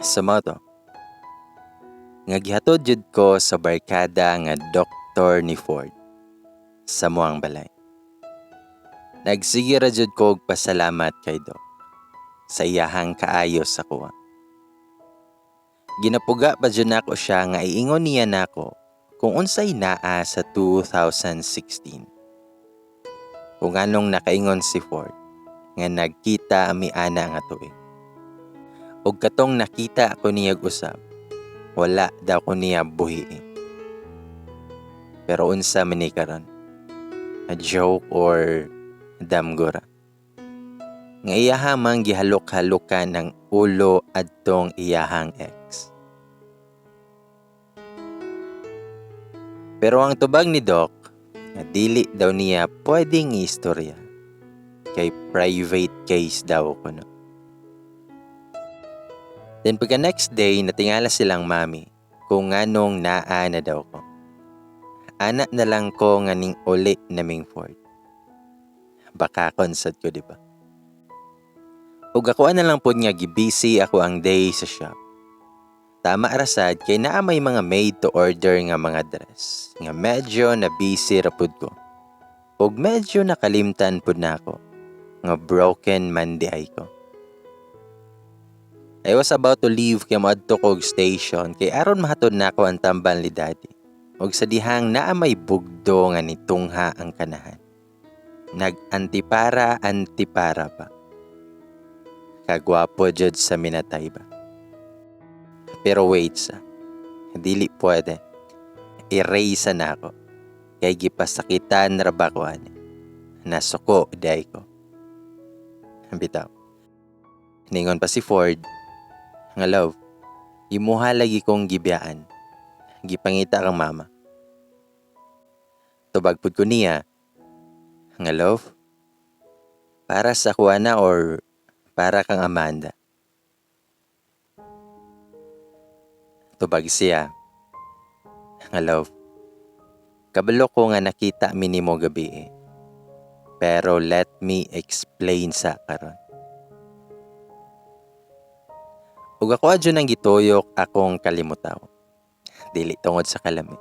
Sa mao to, nga gihatod jud ko sa barkada nga doktor ni Ford sa muang balay. Nagsige ra jud ko og pasalamat kay Doc sa iyahang kaayo sa kuha. Ginapuga pa jud nako siya nga iingon niya nako kung unsay naa sa 2016. Kung anong nakaingon si Ford nga nagkita ami ana nga tuig. Og katong nakita ko niya usab, wala daw ko niya buhii. Pero unsa man ni karon? A joke or damgora? Nga iyaha mang gihalok-halokan ng ulo adtong iyahang ex. Pero ang tubag ni Doc, nga dili daw niya pwedeng istorya. Kay private case daw kuno. Then pagka next day, natingala silang mami kung nganong naa na daw ko. Ana na lang ko nga ning uli naming Ford. Baka konsad ko, di ba? Ug ako na lang pod nga gibisi ako ang day sa shop. Tama rasad kay naa may mga made to order nga mga dress nga medyo na busy ra pud ko. Ug medyo nakalimtan pud nako nga broken man di ay ko. I was about to leave kay moadto ko og station kay aron mahatod nako ang tambal ni Daddy. Ug sa dihang naa may bugdo nga nitungha ang kanahan. Nag-antipara antipara pa. Kagwapo jud sa minatay ba. Pero wait sa. Dili pwede. Erase na ako. Kay gipasakitan ra ba ko ani. Nasuko day ko. Bitaw. Ningon pa si Ford, nga love, imuha lagi kong gibiyaan. Gipangita kang mama. Tubag pud ko niya, nga love, para sa kuha na or para kang Amanda. Tubag siya, nga love, kabalo ko nga nakita mi nimo gabi eh. Pero let me explain sa karon. Ug ako adyo nang gituyok akong kalimutaw. Dili tungod sa kalami.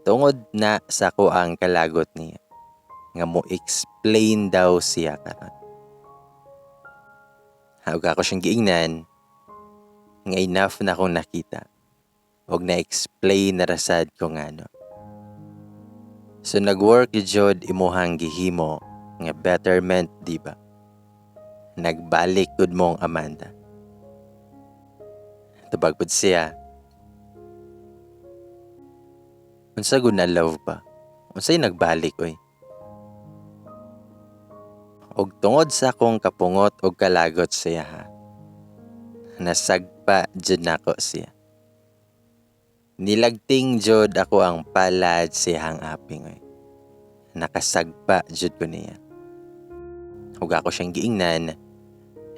Tungod na sa ko ang kalagot niya. Nga mo explain daw siya karon. Ug ako siyang giingnan nga enough na akong nakita. Ug na-explain na rasad ko ngano. So nag-work jud imuhang gihimo nga betterment, di ba? Nagbalik gud mong Amanda. Tubag pud siya. Unsa gud na love ba? Unsay nagbalik oy? Og tungod sa akong kapungot og kalagot siya ha. Nasagpa jud nako siya. Nilagting jud ako ang palad siyang aping oy. Nakasagpa jud ko niya. Ug ako siyang giingnan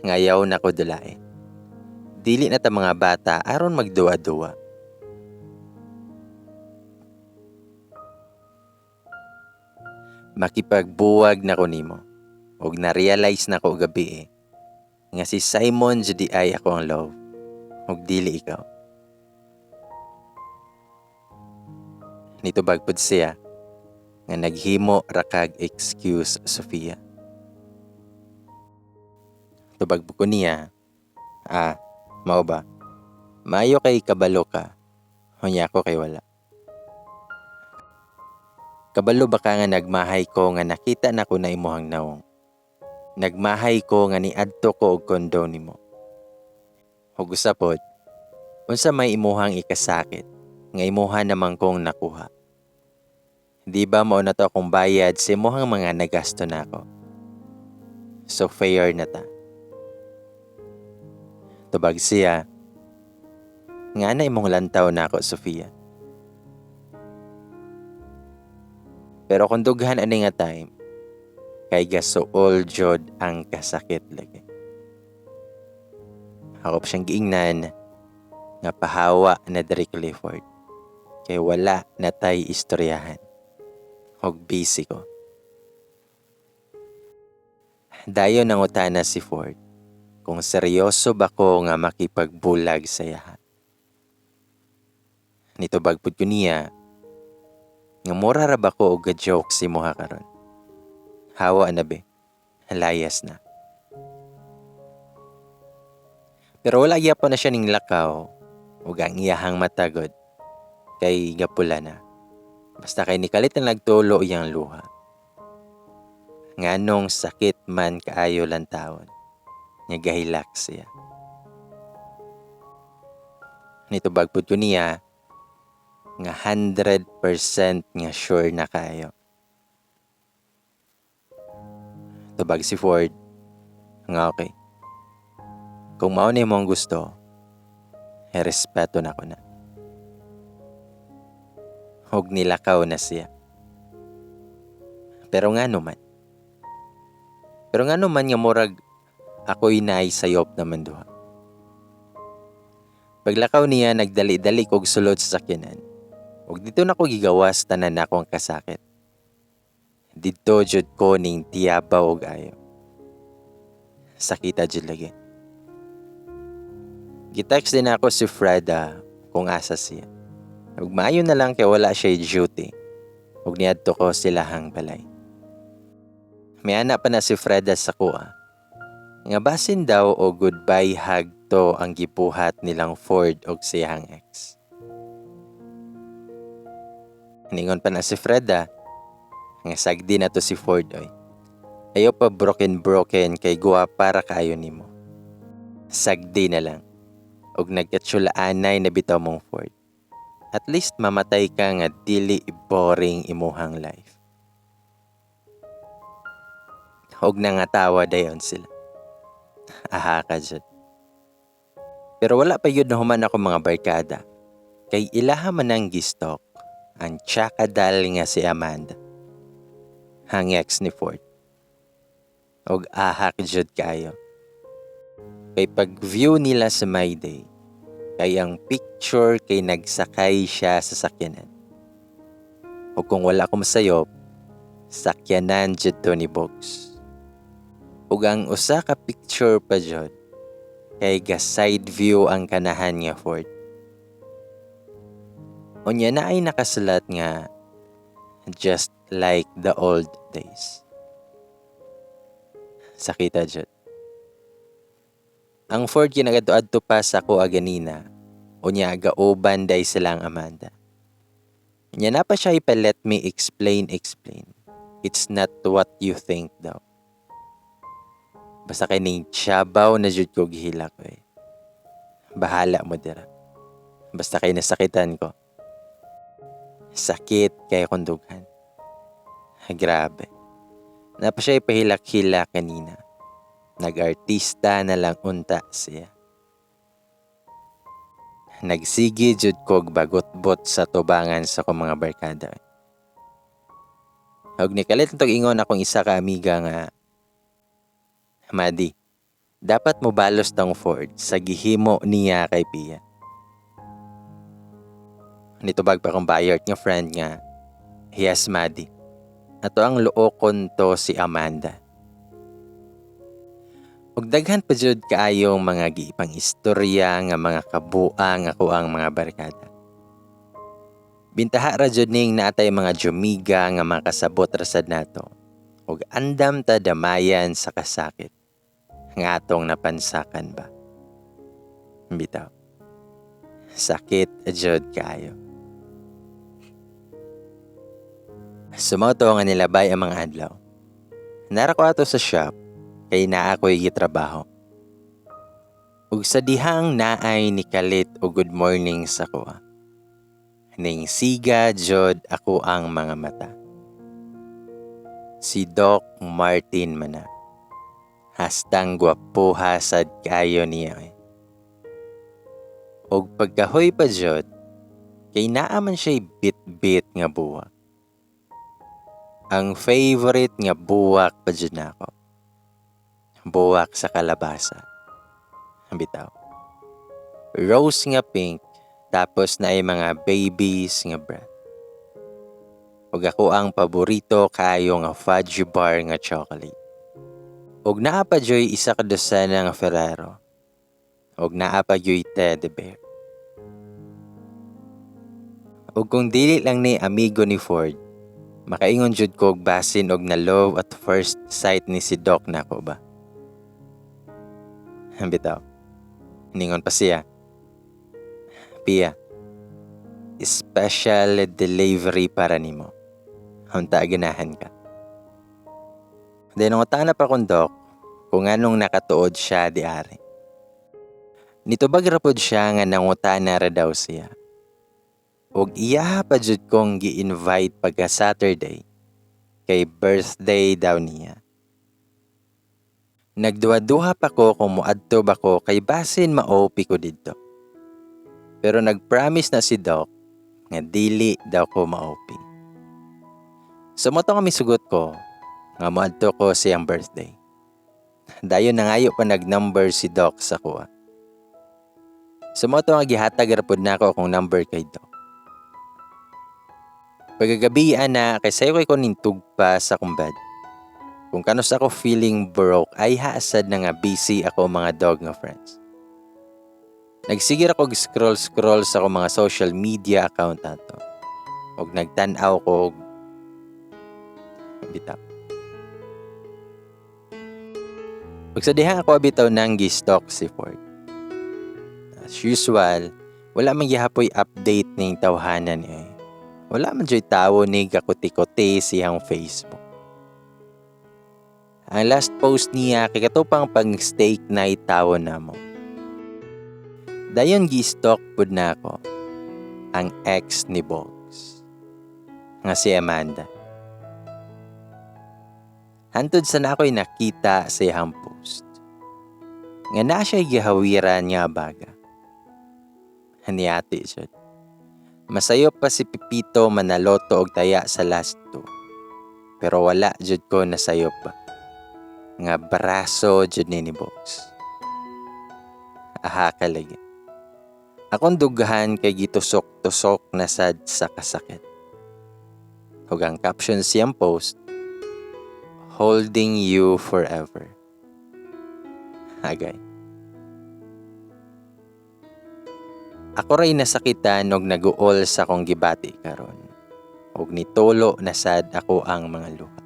ngayaw na ko dulae. Dili na ta mga bata aron magduwa-duwa. Makipagbuwag na ko nimo. Ug na-realize na ko gabi eh. Nga si Simon jud ay ako ang love. Ug dili ikaw. Nitubag pud siya nga naghimo ra kag excuse, Sofia. Tubag ko niya, ah, mao ba? Maayo kay kabalo ka. Unya ako kay wala. Kabalo ba ka nga nagmahay ko nga nakita na ko na imuhang nawong. Nagmahay ko nga niadto ko og kondo nimo. Ug usa pod, unsa may imuhang ikasakit nga imuha naman kong nakuha. Di ba mao na to akong bayad sa imuhang mga nagasto nako? So fair na ta. Tubag siya, nga na imong lantaw nako, Sofia. Pero kung dughan ani nga time, kay gasuol jud ang kasakit lagi. Ako pa siyang giingnan nga pahawa na diri Clifford. Kay wala na tay istoryahan. Og busy ko. Dayon nangutana si Ford Kung seryoso ba ko nga makipagbulag sa iyaha. Nitubag pud ko niya nga mura ra ba ko og ga-joke sa imuha karon. Hawa na be, layas na. Pero wala gyapon na siya ning lakaw ug ang iyahang matagod kay gapula na. Basta kay nikalit na nagtulo iyang luha. Nganong sakit man kaayo lantawon nga gahilak siya. Nitubag pud ko niya nga 100% nga sure na kayo. Tubag si Ford nga okay. Kung mao na imong gusto, respeto na ko na. Hug nilakaw na siya. Pero nga naman. Pero nga naman nga murag ako'y naay sayop naman duha. Paglakaw niya, nagdali-dali kog sulod sa sakyanan. Ug dito na ko gigawas tanan akong kasakit. Didto jud ko ning tiyabaw og ayo. Sakita jud lagi. Gitext din ako si Freda kung asa siya. Ug maayo na lang kay wala siya duty. Ug niadto ko silahang balay. May anak pa na si Freda sa kuha. Nga basin daw o goodbye hug to ang gibuhat nilang Ford og siyang ex. Ningon pa na si Freda nga sagdi na to si Ford oy. Ayaw pa broken broken kay guwa para kaayo nimo. Sagdi na lang. Og nagkatsulaanay na bitaw mong Ford. At least mamatay ka nga dili boring imuhang life. Og nangatawa dayon sila. Aha ka jud. Pero wala pa yun na human ako mga barkada. Kay ilaha man ang gistok ang tsakadal nga si Amanda. Ang ex ni Ford. Og ahak jud kayo. Kay pag-view nila sa My Day, kay ang picture kay nagsakay siya sa sakyanan. O kung wala ko masayop, sakyanan jud to ni Bogs. Ug ang usa ka picture pa jud, kay ga side view ang kanahan nga Ford. Unya na ay nakasulat nga just like the old days. Sakita jud. Ang Ford kinagadto-adto pa sa ako aganina. Unya gauban day silang Amanda. Unya na pa siya ipa let me explain explain. It's not what you think daw. Basta kay ning tiyabaw na jud ko gihilak ko eh. Bahala mo dira. Basta kay nasakitan ko. Sakit kay akong dughan. Grabe. Napa siya ipahilak-hilak kanina. Nag-artista na lang unta siya. Nagsige jud kog bagotbot sa tubangan sa akong mga barkada. Ug nikalit tog ingon akong isa ka amiga nga, Madi, dapat mo balos tong Ford sa gihimo niya kay Pia. Nitubag pa akong bayart nga friend nga, yes Madi, ato ang luokon to si Amanda. Ug daghan pa jud kaayong mga giipang istorya nga mga kabuang ako ang mga barkada. Bintaha ra jud ning naatay mga jumiga nga makasabot ra sad nato. Ug andam ta damayan sa kasakit nga atong napansakan ba. Bitaw. Sakit jud kaayo. Sumoto nga nilabay ang mga adlaw. Nara ko ato sa shop kay naa ko'y gitrabaho. Ug sa dihang naay ni kalit og good morning sa kuha. Ning siga jud ako ang mga mata. Si Doc Martin mana. Hastang gwapuha sad kayo niya eh. Og pagkahoy pa jud, kay naa man siya'y bit-bit nga buwak. Ang favorite nga buwak pa jud nako. Buwak sa kalabasa. Bitaw. Rose nga pink, tapos na ay mga babies nga breath. Ug ako ang paborito kaayo nga fudge bar nga chocolate. Og naa pa joy isa ka dosena nga Ferrero. Og naa pa gyoy teddy bear. Og kung dili lang ni amigo ni Ford, makaingon jud ko og basin og na love at first sight ni si Doc nako ba. Bitaw. Ningon pa siya, "Pia, special delivery para nimo. Unta ganahan ka." Then nangutana pa kong Doc kung anong nakatuod siya di ari. Nitubag ra pod siya nga nangutana ra daw siya. Og iya pa jud kong gi-invite pagka Saturday kay birthday daw niya. Nagduha-duha pa ko kung moadto ba ko kay basin ma-OP ko didto. Pero nag-promise na si Doc nga dili daw ko ma-OP. So mao to nga misugot ko nga moadto ko siyang birthday. Dayon nangayo pa nag-number si Doc sa kuha. So mao to nga gihatag ra pud nako akong number kay Doc. Pagkagabi ana kay sayo kay ko nintugpa sa akong bed. Kung kanus ako feeling broke ay haasad na nga busy ako mga dog nga friends. Nagsigir ako og scroll-scroll sa akong mga social media account ato. Og nagtan-aw ko og bitaw. Ug sa diha ako bitaw nang gi-stalk si Ford. As usual, wala man gihapoy update ning tawhanan ni. Wala man joy tawo ni gakuti-kuti siyang Facebook. Ang last post niya kay katupang pang steak night tawo namo. Dayon gi-stalk pud nako ang ex ni Bogs nga si Amanda. Hantod sa na ako'y nakita sa iyang post nga na siya gihawiran nga baga. Haniati jud. Masayo pa si Pipito manaloto og taya sa last two. Pero wala jud ko nasayop pa nga braso jud ni Bogs. Aha ka lagi. Akong dughan kay gitusok-tusok na sad sa kasakit. Ug ang caption siyang post, "Holding you forever." Agay. Ako ray nasakitan og naguol sa akong gibati karon. Og nitulo na sad ako ang mga luha.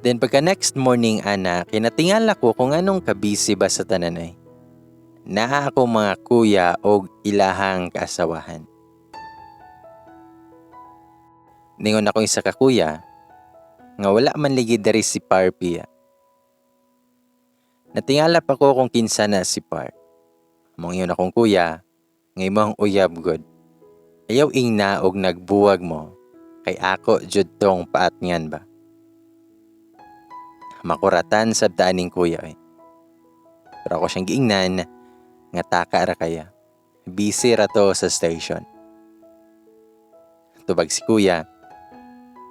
Then pagka next morning ana, kinatingala ko kung anong kabisi ba sa tanan ay. Naa ako mga kuya og ilahang kaasawahan. Ningon ako isa ka kuya, nga wala man ligi diri si Par Pia. Natingala pa ko kung kinsa na si Par. Mong ingon akong kuya, nga imong uyab god. Ayaw ingna og nagbuwag mo, kay ako jud tong paatngan ba. Makuratan sab taaning kuya eh. Pero ako siyang giingnan nga taka ra kaya. Busy ra to sa station. Tubag si kuya,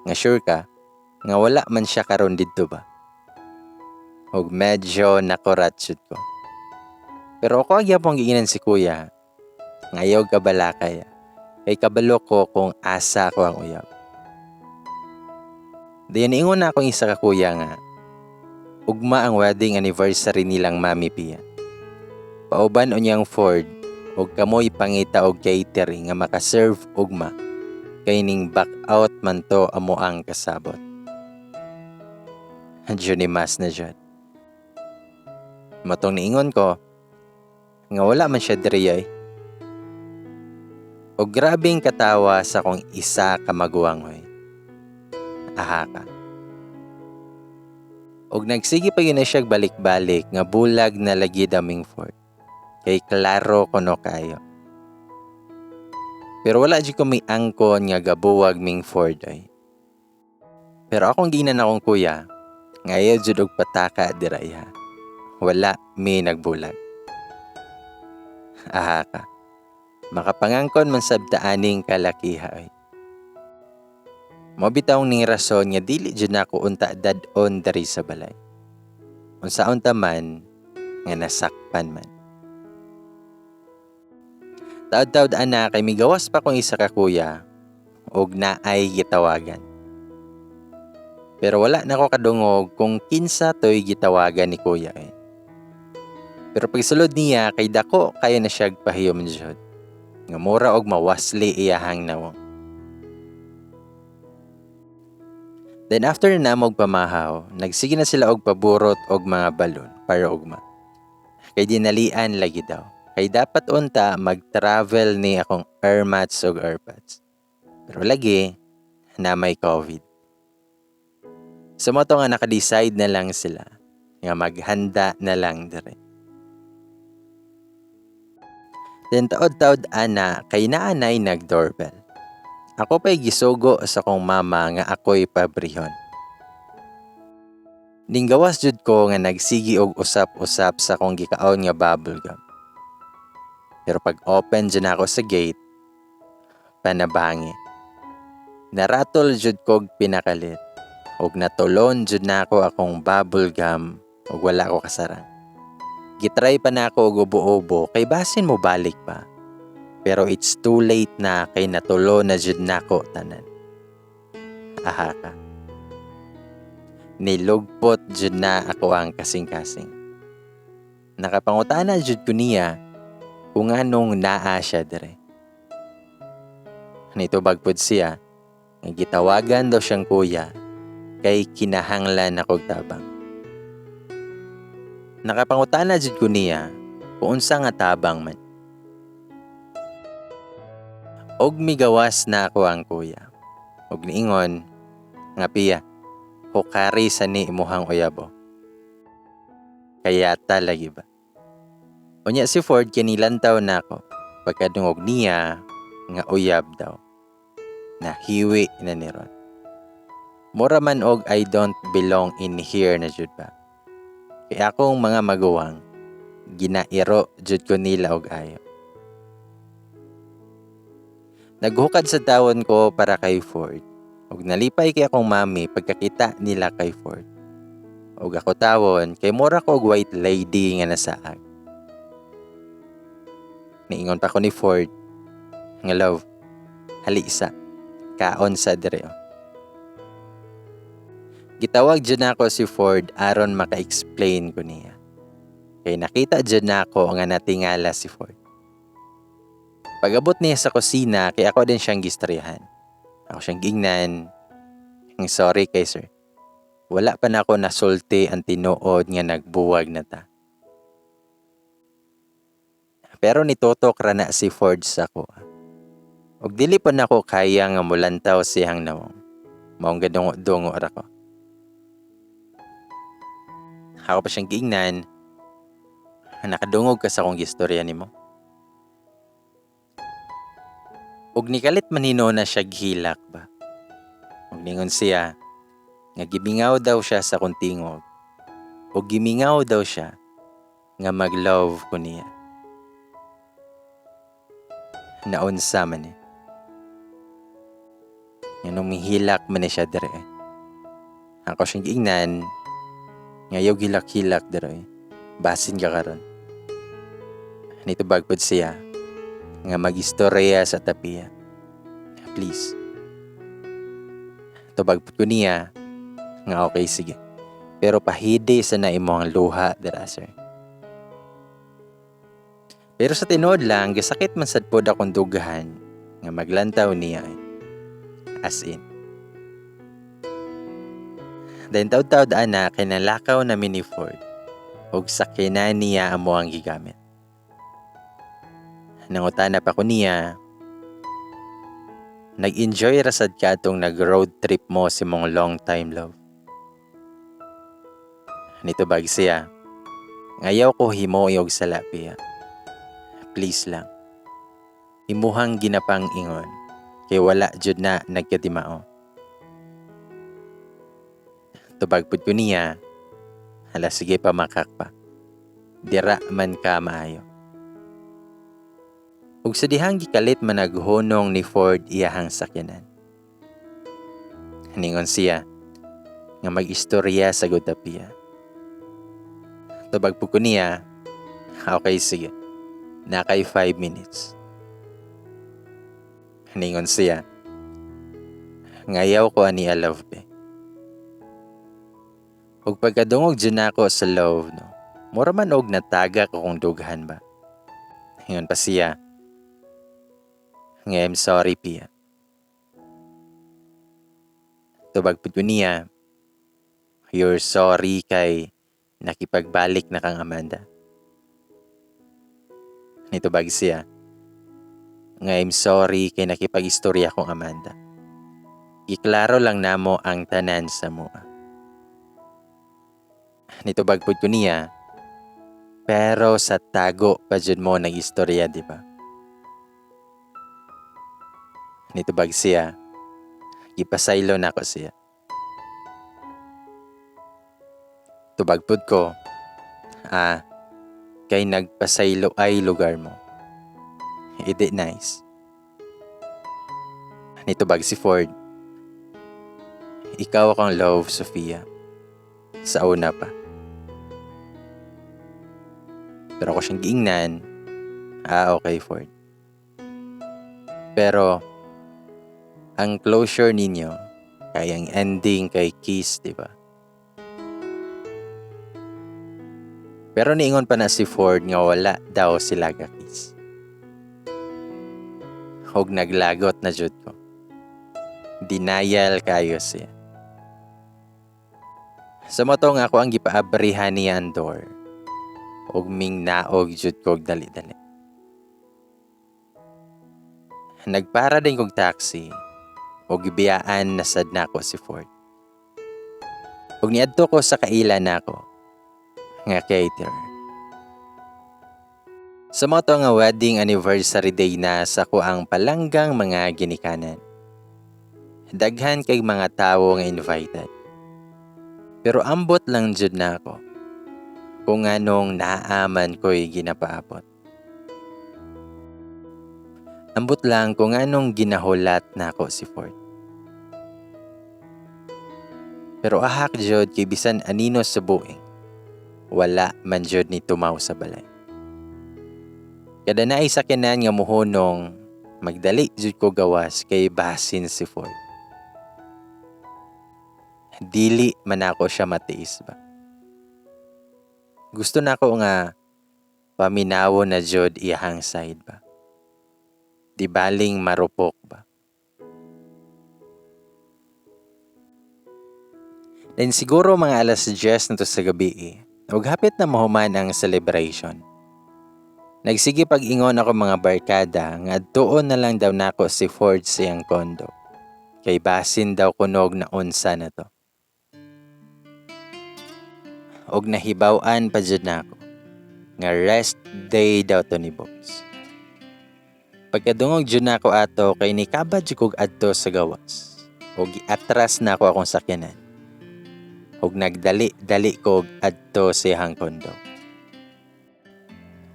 nga sure ka, nga wala man siya karon didto ba. Og medyo nakurat jud ko. Pero ako gyapon giingnan si kuya, nga ayaw kabalakay, kay kabalo ko kung asa ko ang uyab. Dayon ingon na akong isa ka kuya nga, ugma ang wedding anniversary nilang Mami Pia. Pauban unyang Ford og kamoy pangita og catering nga makaserve ugma kay ning back out man to amo ang kasabot. Johnny Mas na jud. Matong niingon ko nga wala man siya diri ay. Og grabeng katawa sa kong isa ka maguwang hoy. Aha ka. Og nagsige pa yun na siya balik-balik nga bulag na lagi daming Ford. Kay klaro kuno kayo. Pero wala jud ko may angkon nga gabuwag ming Ford ay. Pero akong ginan akong kuya, nga ayaw jud og pataka diray ha. Wala mi nagbulag. Aha ka. Makapangangkon man sab taaning kalakiha ay. Mao bitaw ning rason nga dili jud nako unta dad-on diri sa balay. Unsaon ta man nga nasakpan man. Taod-taod ana kay migawas pa kong isa ka kuya og naay gitawagan. Pero wala na ko kadungog kung kinsa to'y gitawagan ni kuya eh. Pero pagsulod niya kay dako kaya na siya pahiyom jud. Nga mura og mawasli iyahang nawong. Then after na namo og pamahaw, nagsige na sila og paburot og mga balon para ugma. Kay dinalian lagi daw. Kay dapat unta mag-travel ni akong airmats og airpods. Pero lagi na may COVID. So mao to nga naka-decide na lang sila nga maghanda na lang dire. Then taod-taod ana kay naanay nag-doorbell. Ako pa'y gisugo sa kong mama nga ako'y pabrihon. Ninggawas jud ko nga nagsigi og usap-usap sa akong gikaon nga bubble gum. Pero pag open jud ako sa gate, panabangi. Naratol jud kog pinakalit og natulon jud nako akong bubble gum og wala ko kasarang. Gitry pa nako og ubo-ubo kay basin mo balik pa. Pero it's too late na kay natulo na jud nako tanan. Aha ka. Nilugpot jud na ako ang kasing-kasing. Nakapangutana jud ko niya kung anong naa siya dire. Nitubag pod siya nga gitawagan daw siyang kuya kay kinahanglan akog tabang. Nakapangutana jud ko niya kung unsa nga tabang man. Og migawas na ako ang kuya. Og niingon nga piya, hukari sa ni imuhang uyabo. Kaya ta lagi ba? Unya si Ford kinilantaw na ako pagkadungog niya nga uyab daw. Nahiwi na ni ron. Mura man og I don't belong in here na jud ba. Kaya akong mga maguwang, ginairo jud ko nila og ayo. Naghukad sa tawon ko para kay Ford. Og nalipay kay akong mami pagkakita nila kay Ford. Og ako tawon kay mura ko og white lady nga nasaag. Niingon pa ko ni Ford nga love, hali isa, kaon sa dire. Gitawag jud nako si Ford aron maka-explain ko niya. Kay nakita jud nako nga natingala si Ford. Pag-abot niya sa kusina, kay ako din siyang gistoryahan. Ako siyang gingnan. Sorry kay sir. Wala pa nako nasulti ang tinuod nga nagbuwag na ta. Pero nitutok ra na si Ford sa ko. Og dili pa nako kaya nga mulantaw siyang nawong. Maong gadungo-dungo ra ko. Ako pa siyang giingnan. Nakadungog ka sa akong gistorya nimo. Og nikalit man hinuon na siya gihilak ba. Og ningon siya nga gimingaw daw siya sa akong tingog. Og gimingaw daw siya nga mag-love ko niya. Naunsa man eh. Nga nung mihilak man ni siya dire. Ako siyang giingnan ngayaw gilak-hilak dire. Basin ka karon. Nitubag pod siya nga magistorya sa tapiya. Please. Tubag pod ko niya nga okay sige. Pero pahidi sa na imo ang luha dira sir. Pero sa tinuod lang, gisakit man sad pod akong dughan nga maglantaw niya. As in. Then taud-taud ana kay nalakaw na mi ni Ford ug sakyanan niya amo ang gigamit. Nangutana pa ko niya, nag-enjoy ra sad ka atong nag-road trip mo si mong long time love. Nitubag siya, ngayaw ko himo og sala piya. Please lang. Imuhang ginapang ingon, kay wala jud na nagkatimao. Tubag pud ko niya, hala sige pa makak pa. Dira man ka maayo. Ug sa dihang gikalit man naghunong ni Ford iyahang sakyanan. Ningon siya nga mag-istorya sa Godapiya. Tubag pud ko niya, okay sige, nakay 5 minutes. Ningon siya, ngayaw ko ani love be. Ug pagkadungog jud nako sa love, no, mura man og natagak akong dughan ba. Ingon pa siya nga, "I'm sorry, Pia." Tubag pud ko niya, "You're sorry kay nakipagbalik na kang Amanda?" Nitubag siya nga, "I'm sorry kay nakipag-istorya kong Amanda. Iklaro lang namo ang tanan sa mua." Nitubag pud ko niya, "Pero sa tago pa jud mo nag-istorya, di ba?" Nitubag siya, gipasaylo nako siya. Tubag pud ko, "Ah, kay nagpasaylo ay lugar mo. Idi nice." Nitubag si Ford, "Ikaw akong love, Sofia. Sa una pa." Pero ako siyang giingnan, "Ah, okay, Ford. Pero, ang closure ninyo, kay ang ending kay kiss, di ba?" Pero niingon pa na si Ford nga wala daw sila ga-kiss. Og naglagot na jud ko. Denial kayo siya. Sa mo to nga ako ang gipaabrihan niya ang door. Og mingnaog jud kog dali-dali. Nagpara din kog taxi og gibiyaan na sad nako si Ford. Ug niadto ko sa kaila nako nga caterer. Sa mo to nga wedding anniversary day na sa kuang palanggang mga ginikanan. Daghan kay mga tawo nga invited. Pero ambot lang jud nako kung anong naaman ko'y ginapaabot. Ambot lang kung anong ginahulat nako si Ford. Pero ahak jud kay bisan anino sa buing, wala man jud ni tumaw sa balay. Kada naay sakyanan nga muhunong, magdali jud ko gawas kay basin si Ford. Dili man ako siya matiis ba. Gusto nako nga paminawo na jud iyahang side ba. Di baling marupok ba. Then siguro mga alas 10 na to sa gabi eh. Ug hapit na mahuman ang celebration. Nagsige pag-ingon ako mga barkada nga adtuon na lang daw nako si Ford sa iyang kondo. Kay basin daw kunog na unsa na to. Og nahibaw-an pa jud nako nga rest day daw to ni boss. Pagkadungog jud nako ato kay nikabad jud kog adto sa gawas. Og giatras nako akong sakyanan. Og nagdali-dali kog adto sa iyang kondo.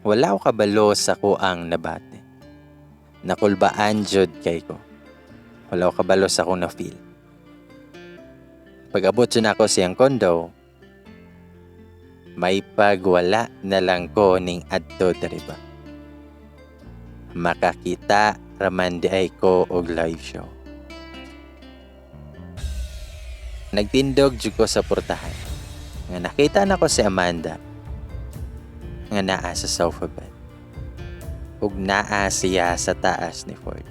Wala ko kabalo sa kuang nabate. Nakulbaan jud kay ko. Wala ko kabalo sa akong na-feel. Pag-abot jud nako sa iyang kondo, may pagwala na lang ko ning adto diri ba. Makakita raman di ay ko og live show. Nagtindog jud ko sa portahan. Nga nakita nako si Amanda nga naa sa sofa bed. Ug naa siya sa taas ni Ford.